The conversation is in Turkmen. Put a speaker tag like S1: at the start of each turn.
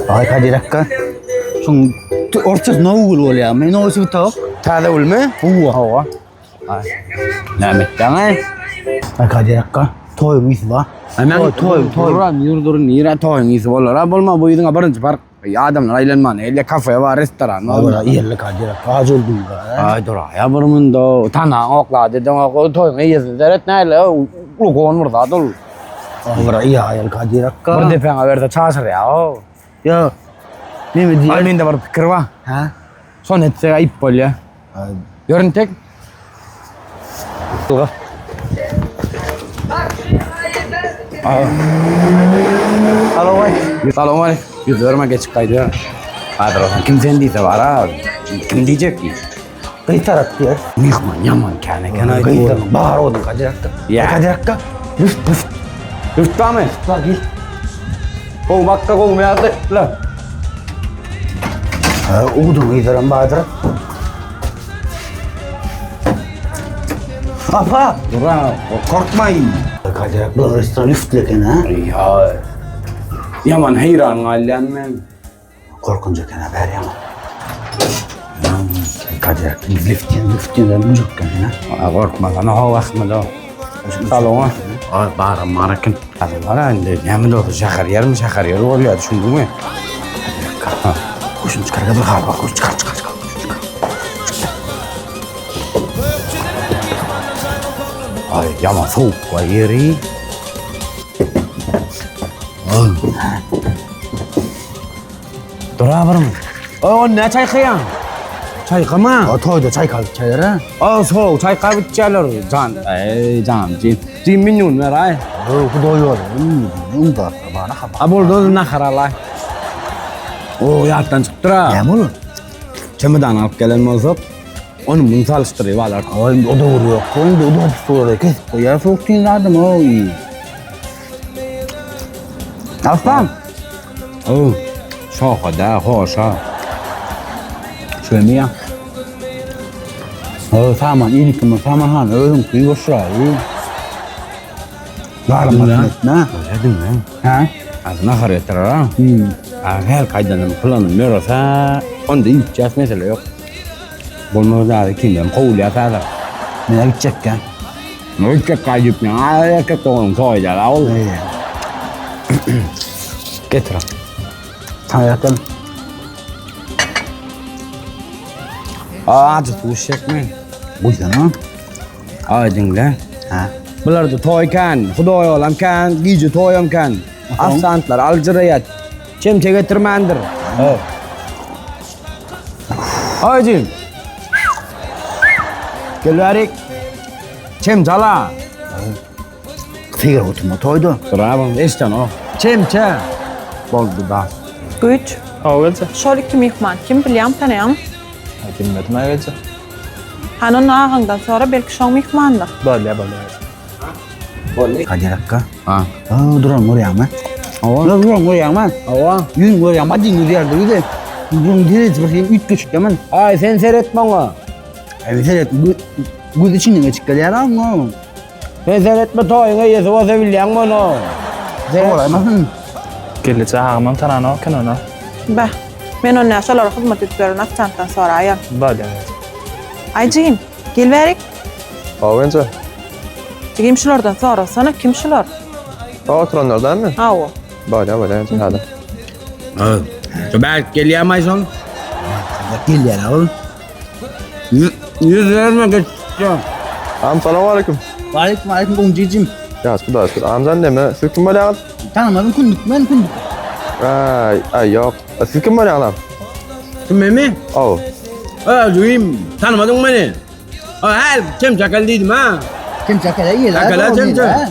S1: Aý Kadir akga. Şuň orçasy nowy gül bolýarmy? Nowy switok.
S2: Täze gülmi?
S1: Hawa.
S2: Hawa. Ay. Näme etdiň ay?
S1: Aý Kadir akga, toýuň ysy bar.
S2: Hemen
S1: Toý, toý, toý.
S2: Duran, ýür dur, nire toýuň ysy bolar? Ha bolma bu ýyzyňa birinji park. Adamlar aýlanman, elle kafe bar, restoran bar.
S1: Hawa, ýerli Kadir akga, aç öldüm.
S2: Ay dur ya bir munda tana okla dedin o toýuň eýesini seret näle uly gon bir zat ol.
S1: Hawa, ýa, Kadir akga.
S2: Bir depäňe berse çaşyrýar o.
S1: Ýa. Neme diýýär?
S2: Ay mende bir pikir bar.
S1: Ha?
S2: Şony etsek aýyp bolýar. Ýörün tek.
S1: Alo,
S2: Salam aleyküm. Ýüz berme geçip gaýdýar. Häzir olsun kim sen diýse bara kim diýjek ki?
S1: Gyz tarap diýer.
S2: Myhman ýaman kän eken aý.
S1: Gyz tarap. Bar oduň Kadir akga.
S2: Ýa.
S1: Kadir akga. Lüft, lüft.
S2: Lüft barmy?
S1: Bar gel.
S2: Gowy bakka gowy ýazdy. La.
S1: Ha, oduň gyzlaram bardyr. Apa!
S2: Dura, korkmaý.
S1: Kadir akga, bu restoran lüftli eken ha.
S2: Ýa. Ýaman heýran galýan men.
S1: Korkunç eken ha, bäri ýaman. Kadir akga, lüft diýen, lüft diýen bujuk eken ha.
S2: A gorkma lan, ho wahmyda. Salona. Ay baram marakin. Hadi bara indi näme bolsa şäher ýermi şäher ýeri bolýar düşündiňmi? Ha.
S1: Goşun çykar, bir hal bak, çıkar, çıkar, çıkar.
S2: Ay ýaman sowuk bar ýeri. Dura birmi? O ne çaýkaýaň? Çaýkama.
S1: O toýda çaýkalyp çaýar ha.
S2: O soğuk çaýkap içýärler. Jan, ey jan, jim. Jim minýun ber ay.
S1: O hudoý ýoly. Unda bana habar.
S2: A boldy nahar alay. O ýatdan çykypdyr ha.
S1: Näme olur?
S2: Çemedan alyp gelen bolsak, onu bunu salyşdyryp alar.
S1: Ay o da vuruyor. Koyun da o da hapis kesip koyar. Soğuk değil adam o.
S2: Aslan. O, şoha da, hoşa. Şöyle ya.
S1: O saman iyilik mi? Saman han özün kuyu boşra. Yarım etme.
S2: Dedim ya.
S1: Ha?
S2: Az nahar getirir ha.
S1: Hmm.
S2: Ha, Her kaydanım planım yörese, onda içeceğiz mesele yok. Bolmaz da kimden kovuluyor sadece.
S1: Nereye gidecek ya?
S2: Ne gidecek kayıp ya? Ay, erkek doğum koyacak. Al. Getir.
S1: Hayatım.
S2: Aa, acı tuşak mı?
S1: Buyurun ha.
S2: Ay dinle.
S1: Ha.
S2: Bular da toy kan, xudoy olam kan, gije toyam kan. Afsantlar aljırayat. Çemçe getirmendir. Evet. Haydi. Gel verik. Çemçala.
S1: Figur oturma toydu.
S2: Bravo, eşten o. Çemçe. Boldu da.
S3: Güýç.
S4: Hawa gelje.
S3: Şol iki myhman kim bilýäň tanaýaňmy?
S4: Ay bilmedim ay gelje.
S3: Hany onda agaňdan sora belki şoň myhmandyr.
S4: Bolýa bolýa.
S1: Kadir Akka.
S2: Ha.
S1: Aa, duran görýäňmi?
S2: Hawa.
S1: Duran duran görýäňmi?
S2: Hawa.
S1: Ýüň görýäňmi? Hadi ýüz ýerde ýüze. Duran direk bir şey üýtgeşik ýaman.
S2: Ay sen seyretme ona.
S1: Evet evet. Göz içinden geçip gelýär ama.
S2: Sen seyretme toýuň eýesi bolsa bilýäň onu.
S1: Olaýmasyn.
S4: Gelje agamam tananok eken ona.
S3: Beh. Men onda şolara hyzmat edip ýören ofisiantdan soraýan.
S4: Bolýa gelje.
S3: Aý jigim, gel bärik.
S5: Hawa gelje.
S3: Jigim şulardan sorasana kim şular?
S5: Ha oturanlardanmy?
S3: Hawa.
S5: Bolýa bolýa gelje hadi.
S2: Ha. Berk gelýär Ayson.
S1: Gelýär oğlum.
S2: Yüz verme geç.
S5: Am salam aleyküm.
S1: Aleyküm aleyküm goňjyjym.
S5: Ya şuda şuda. Amcan neme? Siz kim bolýaňyz?
S1: Tanımadım kündük men kündük.
S5: Ay ay yok. Siz kim bolýaňyz am?
S2: Kim mi?
S5: Aw.
S2: Ha, duyayım. Tanımadın beni. Ha, her çemçe gel dedim ha.
S1: Kim çakala iyi la.
S2: Çakala,
S1: doğru
S2: çemçe.
S1: değil, ha.